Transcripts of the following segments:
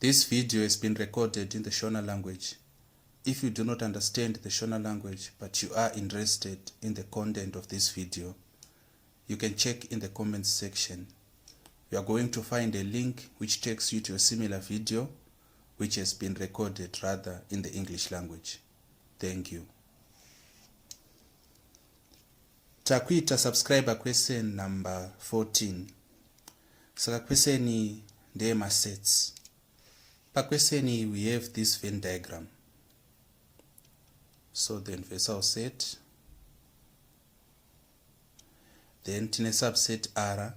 This video has been recorded in the Shona language. If you do not understand the Shona language but you are interested in the content of this video, you can check in the comments section. You are going to find a link which takes you to a similar video which has been recorded rather in the English language. Thank you. Takuita subscriber question number 14. Saka question iyi ndeyemasets. Paquestion iyi we have this Venn diagram. So the universal set, then tine subset R,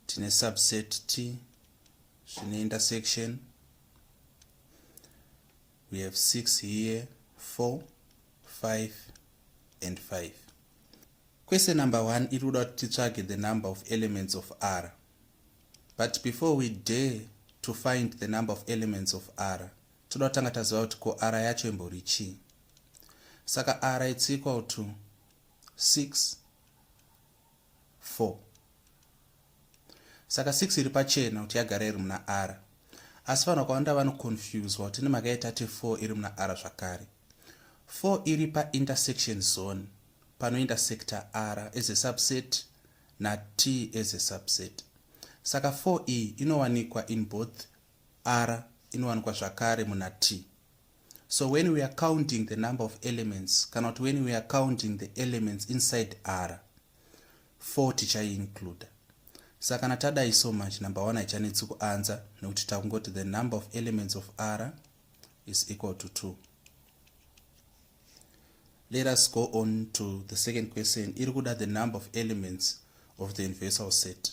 tine subset T, zvine intersection. We have 6 here, 4, 5 and 5. Question number 1 iri kuda kuti titsvage the number of elements of R. But before we dare to find the number of elements of R, toda kutanga taziva kuti ko R yacho imbori chii. Saka R it's equal to 6, 4. Saka 6 iri pachena kuti yagara iri muna R. Asi vanhu vakawanda vanoconfuswa kuti nemhaka yetati 4 iri muna R zvakare. 4 iri paintersection zone panointersecta R as a subset naT as a subset. Saka 4 iyi inowanikwa in both R, inowanikwa zvakare muna T. So when we are counting the number of elements, kana kuti when we are counting the elements inside R, 4 tichaiincluda. Saka kana tadai so much, number 1 haichanetsi kuanza nekuti takungoti the number of elements of R is equal to 2. Let us go on to the second question. Iri kuda the number of elements of the universal set.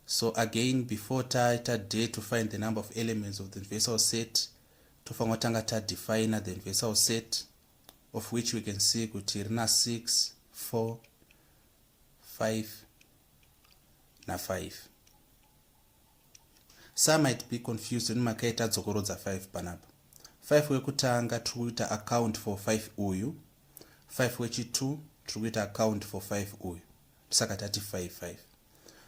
So again, before taita dare to find the number of elements of the universal set, tofanira kutanga tadefina the universal set, of which we can see kuti rina 6, 4, 5 na5. Some might be confused nemhaka yetadzokorodza 5 panapa. 5 wekutanga tiri kuita account for 5 uyu, 5 wechi2 tiri kuita account for 5 uyu, saka tati 5 5.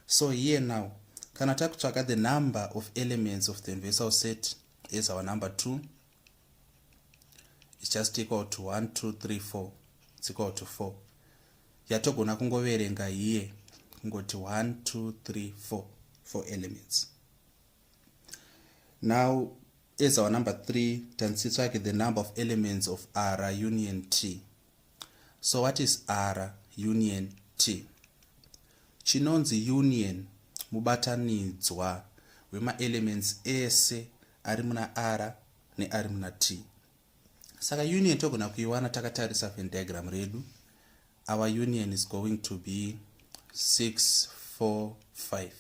So here now, kana takutsvaka the number of elements of the universal set is our number 2, it's just equal to 1 2 3 4, it's equal to 4. Yatogona kungoverenga here kungoti 1 2 3 4, 4 elements. Now as our number 3, tanitsitsvake the number of elements of R union T. So what is R union T? Chinonzi union mubatanidzwa wemaelements ese ari muna R neari muna T. Saka union togona kuiwana takatarisa Venn diagram redu. Our union is going to be 6, 4, 5.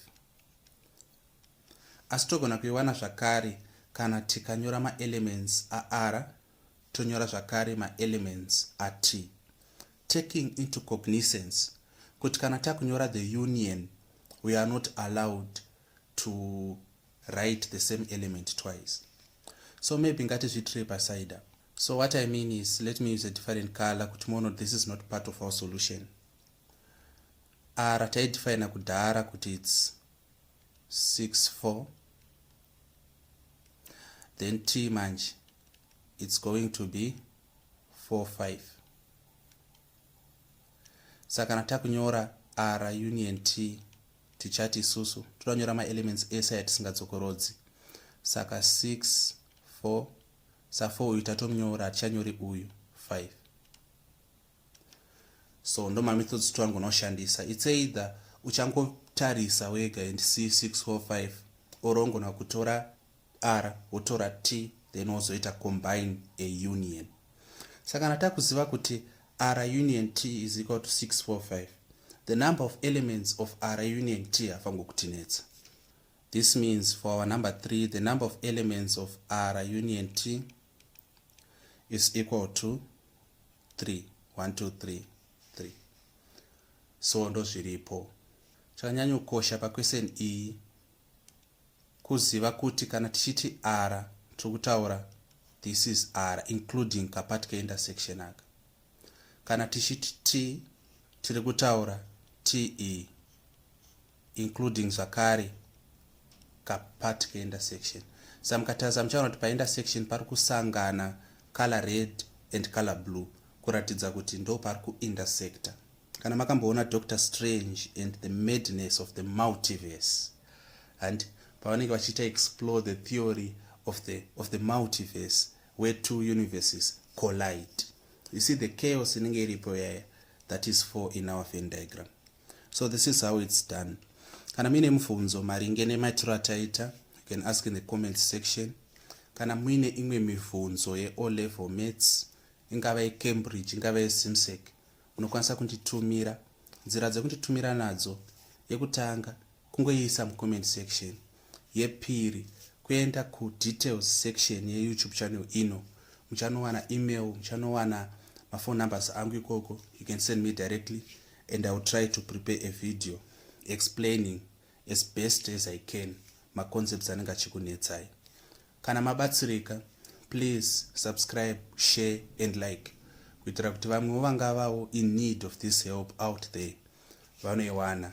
Asi togona kuiwana zvakare kana tikanyora maelements aR, tonyora zvakare maelements aT, taking into cognizance kuti kana takunyora the union, we are not allowed to write the same element twice. So maybe ngatizviitire paside. So what I mean is, let me use a different color kuti muone this is not part of our solution. R taidefina kudhara kuti it's 6 4, then T manje it's going to be 4 5. Saka kana takunyora R union T, tichati isusu toda nyora maelements ese atisingadzokorodzi. Saka 6 4, sa4 uyu tatomunyora, hatichanyori uyu 5. So ndo mamethods twangona kushandisa. It's either uchangotarisa wega and see 6 4 5, or ungona kutora R wotora T, then wozoita combine a union. Saka kana takuziva kuti R union T is equal to 6 4 5, the number of elements of R union T hafangokutinetsa. This means for our number 3, the number of elements of R union T is equal to 3, 1 2 3 3. So ndo zviripo. Chakanyanya kukosha paquestion iyi kuziva kuti kana tichiti R, tiri kutaura this is R including kapart keintersection aka. Kana tichiti T, tiri kutaura Te including zvakare Kapart keintersection. Saka mukatarisa, muchaona kuti paintersection pari kusangana color red and color blue, kuratidza kuti ndo pari kuintersecta. Kana makamboona Doctor Strange and the Madness of the Multiverse and pavanenge vachiita explore the theory of the multiverse where two universes collide, you see the chaos inenge iripo yaya. That is four in our Venn diagram. So this is how it's done. Kana muine mubvunzo maringe nemaitiro ataita, you can ask in the comment section. Kana muine imwe mibvunzo yeO level maths, ingava yeCambridge, ingava yeZIMSEC, unokwanisa kunditumira. Nzira dzekunditumira nadzo: yekutanga, kungoiisa mucomment section; yepiri, kuenda kudetails section yeYouTube channel ino, muchanowana email, muchanowana maphone numbers angu ikoko. You can send me directly and I will try to prepare a video explaining as best as I can maconcepts anenge achikunetsai. Kana mabatsirika, please subscribe, share and like, kuitira kuti vamwewo vangavawo in need of this help out there vanoiwana.